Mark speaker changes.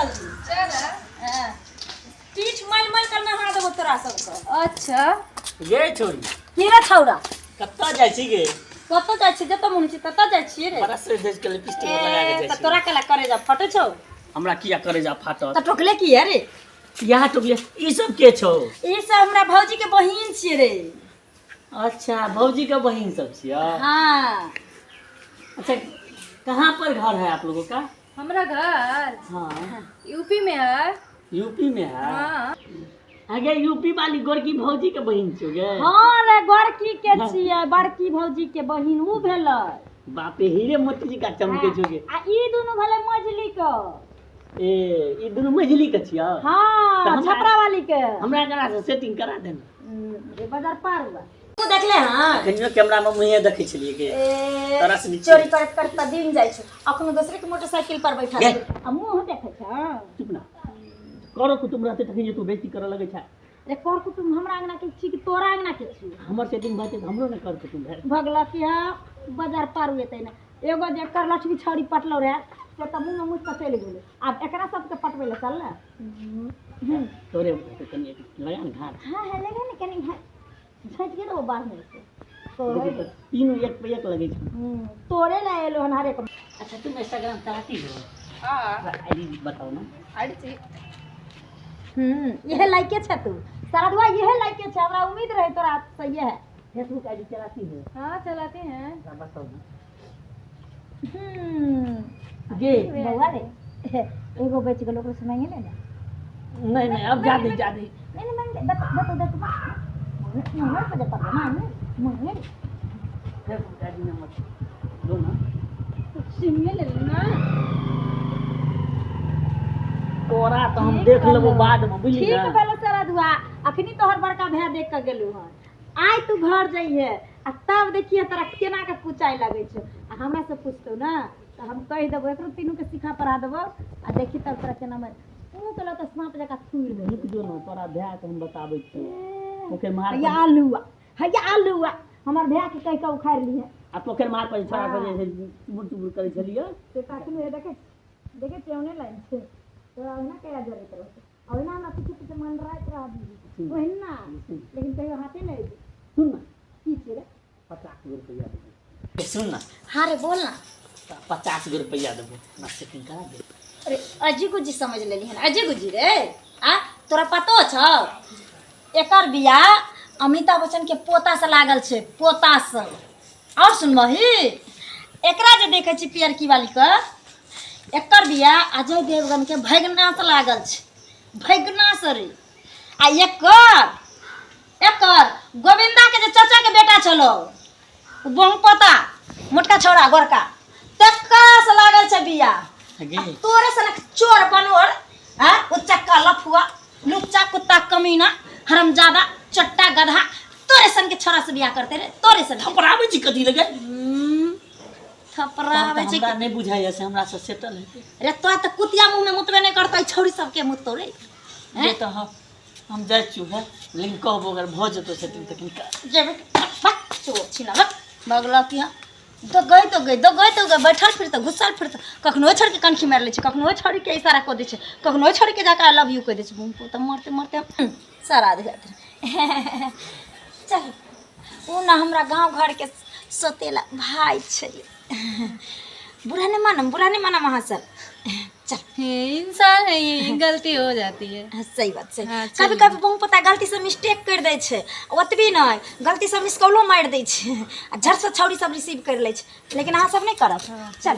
Speaker 1: जल्दी।
Speaker 2: चल।
Speaker 1: हाँ। पीठ मल मल कर नहा देबो तोरा सबके।
Speaker 2: अच्छा।
Speaker 3: गे छोरी।
Speaker 1: की रे छौड़ा?
Speaker 3: कतऽ जाइ छी गे?
Speaker 1: कतऽ जाइ छी? जतऽ मोन छी ततऽ जाइ छियै रे।
Speaker 3: बड़ा सज धज के लिपस्टिक लगा के
Speaker 1: ए,
Speaker 3: जाइ
Speaker 1: तऽ
Speaker 3: छी।
Speaker 1: तोरा केला करे जा फटे छौ?
Speaker 3: हमरा किया करे जा फाटत?
Speaker 1: तऽ टोकले की है रे?
Speaker 3: यहाँ टोकले। ई सब के छौ?
Speaker 1: ई सब हमरा भौजी के बहिन छियै रे।
Speaker 3: अच्छा, भौजी के बहिन सब छियै?
Speaker 1: हाँ।
Speaker 3: अच्छा, कहाँ पर घर है आप लोगों का?
Speaker 2: हमरा घर?
Speaker 3: हाँ।
Speaker 2: यूपी में है।
Speaker 3: यूपी में है?
Speaker 2: हाँ।
Speaker 3: आगे यूपी वाली गोरकी भौजी के बहिन छियो गे?
Speaker 1: हाँ रे, गोरकी के छियै, बड़की भौजी के बहिन ऊ भेलै।
Speaker 3: बापे, हीरे मोती जी का चमके छो गे।
Speaker 1: आ ई दुनू भेलै मझली के।
Speaker 3: ए, ई दुनू मझली के छियो?
Speaker 1: हाँ।
Speaker 3: तऽ हमरा-
Speaker 1: छपरा वाली के।
Speaker 3: हमरा एकरा से सेटिंग करा देना।
Speaker 1: रे बाजार पार हुआ तू देखले? हाँ।
Speaker 3: अखनियो कैमरा में मुँहे देखै छलियै गे।
Speaker 1: ए,
Speaker 3: तोरा से नीचे।
Speaker 1: चोरी करत करत तऽ दिन जाइ छै। अखनो दोसरे के मोटरसाइकिल पर बैठल
Speaker 3: गे।
Speaker 1: छै आ मुँह देखै छै।
Speaker 3: चुप ना। करो कुटुम्ब रहते तखन जे तू बेइज्जती करऽ लगै छै।
Speaker 1: रे, कर कुटुम्ब हमरा अंगना के छी कि तोरा अंगना के छी?
Speaker 3: हमर सेटिंग भऽ जेतै तऽ हमरो ने कर कुटुम्ब भेल।
Speaker 1: भगला कि हाँ बाजार पार एतै ने। एगो जे एकर लक्ष्मी छौड़ी पटलो रहे से तऽ मुँह में मुँह कऽ चलि गेलै। आब एकरा सबके पटबै लए चल ने।
Speaker 3: तोरे कनि लगा ने घाट।
Speaker 1: हाँ हाँ, लगा ने कनि घाट। झाँटि के देबो बाहर से।
Speaker 3: देखी तऽ तीनू एक पे एक लगै छै।
Speaker 1: तोरे लए एलो हन हरेक।
Speaker 3: अच्छा, तुम इंस्टाग्राम चलाती हो?
Speaker 2: हाँ।
Speaker 3: आईडी बताओ ना।
Speaker 2: आईडी चाहिए?
Speaker 1: इहे लाइके छै तू सरदुआ, इहे लाइके छै। हमरा उम्मीद रहे तोरा सही है।
Speaker 3: फेसबुक आईडी चलाती हो?
Speaker 2: हाँ, चलाते हैं।
Speaker 3: जरा बताओ ना।
Speaker 1: गे बौआ रे, एगो बचि गेल, ओकरो से मांगे ले ना।
Speaker 3: नहीं नहीं, अब जा दे, जा दे।
Speaker 1: नहीं नहीं, मांग ले। बता बता दे तू। मांगे मांगे पर जता मांगे मांगे।
Speaker 3: फेसबुक आईडी नंबर दो ना।
Speaker 2: सिम ले लेना।
Speaker 3: तोरा तऽ हम देख लेबो बाद में, बुझली?
Speaker 1: ठीक
Speaker 3: ना।
Speaker 1: भेलो सरदुआ, अखनी तोहर बड़का भाय देख के गेलू हन। आइ तू घर जइहे आ तब देखिए तोरा केना के कुचाइ लगै छै। आ हमरा से पूछतौ ना तऽ हम कहि देबो, एकरो तीनू के सिखा पढ़ा देबो आ देखी तब तोरा केना मारि मुँह के तऽ साँप जकाँ थूरि देबो।
Speaker 3: रुक जो ना, तोरा भाय के हम बताबै छियौ। ओकर मार
Speaker 1: हैया आलूआ, हैया आलूआ, हमर भाय के कहि के उखाड़ि लिहे।
Speaker 3: आ पोखरि मार पर छोड़ा सब जे छै चुबुर चुबुर करै छलियै।
Speaker 1: से कखनो हे देखै देखै छियै, ओहने लाइन छै तोरा, ओहिना कहिया जरैत रहतौ, ओहिना हमरा पीछे पीछे मंडराइत रहबी ओहिना, लेकिन कहियो हाथे नहि अयतौ।
Speaker 3: सुन ना।
Speaker 1: की छै रे?
Speaker 3: 50 गो रुपैआ देबो, सुन ना।
Speaker 1: हाँ रे, बोल ना।
Speaker 3: 50 गो रुपैआ देबो, हमरा सेटिंग करा दे।
Speaker 1: अरे, अजी गुजी समझ लेली हन, अजी गुजी रे। आ तोरा पतो छौ, एकर बियाह अमिताभ बच्चन के पोता से लागल छै, पोता से। और सुनबही, एकरा जे देखै छी पियरकी वाली के, एकर बियाह अजय देवगन के भगना से लागल छै, भगना से रे। आ एकर एकर गोविंदा के जे चाचा के बेटा छलो, ओ बहुपोता मोटका छौड़ा गोरका, तकरा से लागल छै बियाह।
Speaker 3: गे।
Speaker 1: आ तोरे सनक चोर बनोर, हाँ, उचक्का, लफुआ, लुच्चा, कुत्ता, कमीना, हरामजादा, चट्टा, गधा, तोरे सन के छोरा से बियाह करते रे, तोरे सन।
Speaker 3: थपराबै छी कथी लगे?
Speaker 1: थपराबै छै।
Speaker 3: हमरा नहि बुझाइया से हमरा से सेटल हेतै।
Speaker 1: रे, तोरा तऽ कुतिया मुँह में मुतबे नहि करतै, छौड़ी सबके मुततौ रे?
Speaker 3: जे तऽ हम जाइ छियौ है, लेकिन कहबो अगर भऽ जेतौ सेटिंग तऽ कनि
Speaker 1: जेबे। चोर छिना बगला की तो गई तो गई तो गई तो गई। बैठल फिर तो घुसल फिर तो कखनो छोड़ के कनखी मारि लै छै, कखनो छोड़ के इशारा कऽ दै छै, कखनो छोड़ के जाके I love you कहि दै छै। घूम तऽ मरते मरते सारा आदमी। चल, ओ ने हमरा गाँव घरके सौतेला भाय छै। बुरा नहि मानम, बुरा नहि मानम अहाँ सब। चल।
Speaker 2: ये इंसान है, ये गलती हो जाती है।
Speaker 1: हाँ, सही बात छै।
Speaker 2: हाँ,
Speaker 1: कभी कभी बहु पता गलती से मिस्टेक कर दै छै। ओतबी नहि, गलती से मिस कॉलो मारि दै छै आ झट से छौड़ी सब रिसीव कर लै छै, लेकिन अहाँ सब नहि करब। चल।